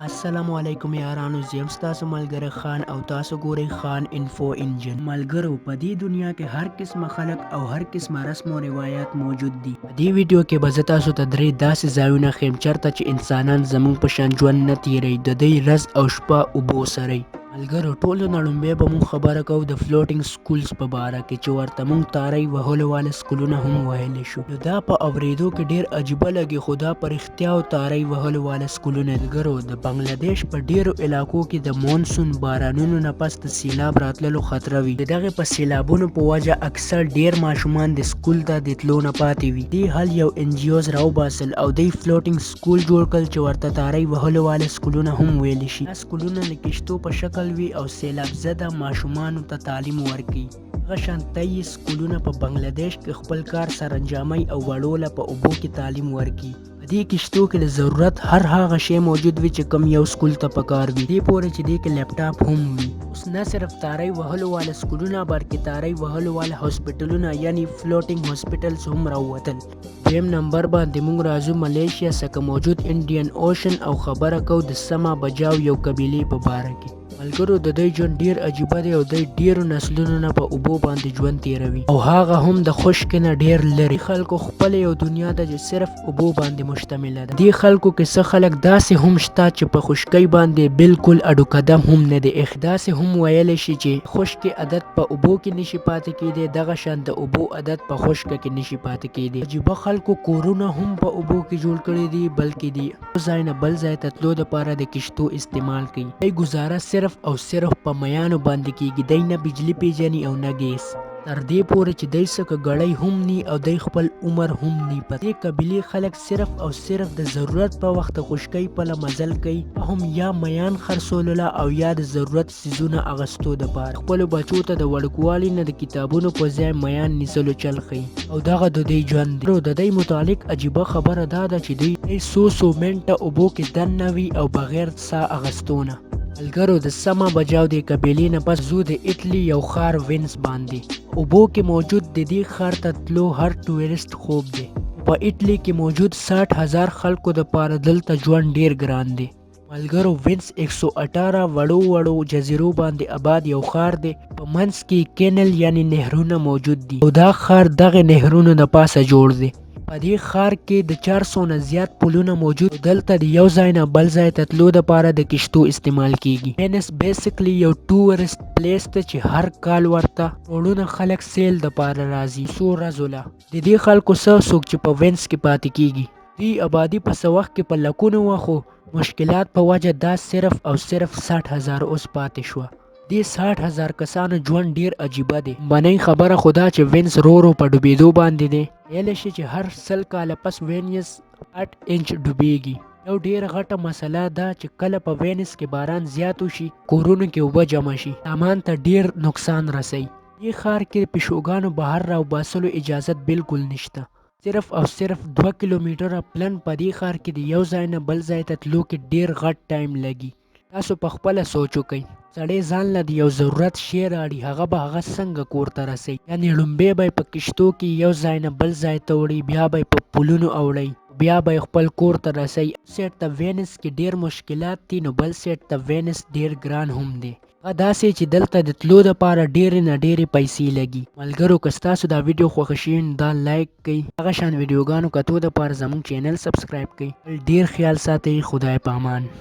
السلام علیکم یارانو، زه یم ستاسو ملګری خان او تاسو ګورئ خان انفو انجن. ملګرو، په دې دنیا کې هر قسمه خلک او هر قسمه رسم او روایات موجود دي. په دې ویډیو کې به زه تاسو ته درې داسې ځایونه ښیم چرته چې انسانان زموږ په شان ژوند نه تیروي، د دوی ورځ او شپه اوبو سره. ملګرو، ټولو نه ړومبی به مونږ خبره کوو د فلوټینګ سکولز په باره کې چې ورته مونږ تارۍ وهلو والا سکولونه هم ویلی شو. نو دا په اوریدو کې ډیر عجیبه لګي، خو دا په رښتیا او تارۍ وهلو والا سکولونه. ملګرو، د بنګلادیش په ډیرو علاقو کې د مونسون بارانونو نه پس د سیلاب راتللو خطره وي. د دغې په سیلابونو په وجه اکثر ډیر ماشومان د سکول ته د تلو نه پاتې وي. دې حل یو این جي اوز راوباسل او دوی فلوټینګ سکول جوړ کړل چې ورته تارۍ وهلو والا سکولونه هم ویلی شي. دا سکولونه د کشتو په شکل وي او سیلاب زده ماشومانو ته تعلیم ورکوي. دغه شان 23 سکولونه په بنګلادیش کې خپل کار سرانجامي او وړو له په اوبو کې تعلیم ورکوي. په دې کشتو کې د ضرورت هر هغه شی موجود وي چې کوم یو سکول ته پکار وي، دې پورې چې دې کې لپټاپ هم وي. اوس نه صرف تارۍ وهلو والا سکولونه بلکې تارۍ وهلو والا هاسپټلونه یعنی فلوټینګ هاسپټلز هم راووتل. دویم نمبر باندې مونږ راځو ملیشیا څخه موجود انډین اوشن او خبره کوو د سما بجاو یو قبیلې په باره کې. ملګرو، د دوی ژوند ډیر عجیبه دی او دوی ډیرو نسلونو نه په اوبو باندې ژوند تیروي او هغه هم د خشکې نه ډیر لرې. خلکو خپله یو دنیا ده چې صرف اوبو باندې مشتمله ده. دې خلکو کې څه خلک داسې هم شته چې په خشکۍ باندې بالکل اډو قدم هم نه دی ایښی. داسې هم ویلی شي چې خشکې عادت په اوبو کې نشي پاتې کیدی، دغه شان د اوبو عادت په خشکه کې نشي پاتې کیدی. عجیبه خلکو کورونه هم په اوبو کې جوړ کړي دي، بلکې دي ځای نه بل ځای ته تلو دپاره د کشتو استعمال کوي. دی ګزاره صرف او صرف په میانو باندې کیږي. دی نه بجلی پیژني او نه ګیس، تر دې پورې چې دی څه ګړۍ هم نی او دی خپل عمر هم نی پته. دې قبیلې خلک صرف او صرف د ضرورت په وخت خشکۍ پله مزل کوي، هم یا میان خرڅولو له او یا د ضرورت څیزونه اغستو دپاره. خپلو بچو ته د وړوکوالي نه د کتابونو په ځای میان نیسلو چل ښیي او دغه د دوی ژوند دی. د دوی متعلق عجیبه خبره دا ده چې دوی څو څو منټه اوبو کې دننه وي او بغیر ساه اغستو نه. ملګرو، د سما بجاو د قبیلې نه پس ځو د اټلی یو ښار وینس باندې. اوبو کې موجود د دې ښار ته تلو هر ټوریست خوب دی. په اټلی کې موجود 60,000 خلکو دپاره دلته ژوند ډیر ګران دی. ملګرو، وینس 118 وړو وړو جزیرو باندې آباد یو ښار دی. په منځ کې کینل یعنی نهرونه موجود دي او دا ښار دغه نهرونو د پاسه جوړ دی. په دې ښار کې د 400 نه زیات پلونه موجود او دلته د یو ځای نه بل ځای ته تلو دپاره د کشتو استعمال کیږي. وینس بیسیکلی یو ټورست پلیس ته چې هر کال ورته کروړونه خلک سیل دپاره راځي څو ورځو له. د دې خلکو څه څوک چې په وینس کې پاتې کیږي. دوی آبادي په څه وخت کې په لکونو وه، خو مشکلات په وجه دا صرف او صرف 60,000 اوس پاتې شوه. دې 60,000 کسانو ژوند ډیر عجیبه دی. بنۍ خبره خو دا چې وینس رو رو په ډوبېدو باندې دی. ویلی شي چې هر 100 کاله پس وینس 8 انچ ډوبیږي. یو ډیره غټه مسله ده چې کله په وینس کې باران زیات وشي، کورونو کې اوبه جمع شي، سامان ته ډیر نقصان رسوي. دې ښار کې پیشوګانو بهر راوباسلو اجازت بالکل نشته. صرف او صرف 2 کیلومتره پلن په دې ښار کې د یو ځای نه بل ځای ته تلو کې ډیر غټ ټایم لګي. تاسو په خپله سوچ وکئ، سړی ځان له د یو ضرورت شی راړي، هغه به هغه څنګه کور ته رسوي؟ یعنی ړومبی به یې په کشتو کې یو ځای نه بل ځای ته وړي، بیا به یې په پلونو اوړي، بیا به یې خپل کور ته رسوي. سیټ ته وینس کې ډیر مشکلات دي، نو بل سیټ ته وینس ډیر ګران هم دی. هغه داسې چې دلته د تلو دپاره ډېرې نه ډېرې پیسې لګي. ملګرو، که ستاسو دا ویډیو خوښه شوې نو دا لایک کړئ، دغه شان ویډیوګانو کتو دپاره زموږ چینل سبسکرایب کړئ. ډیر خیال ساتئ، خدای پامان.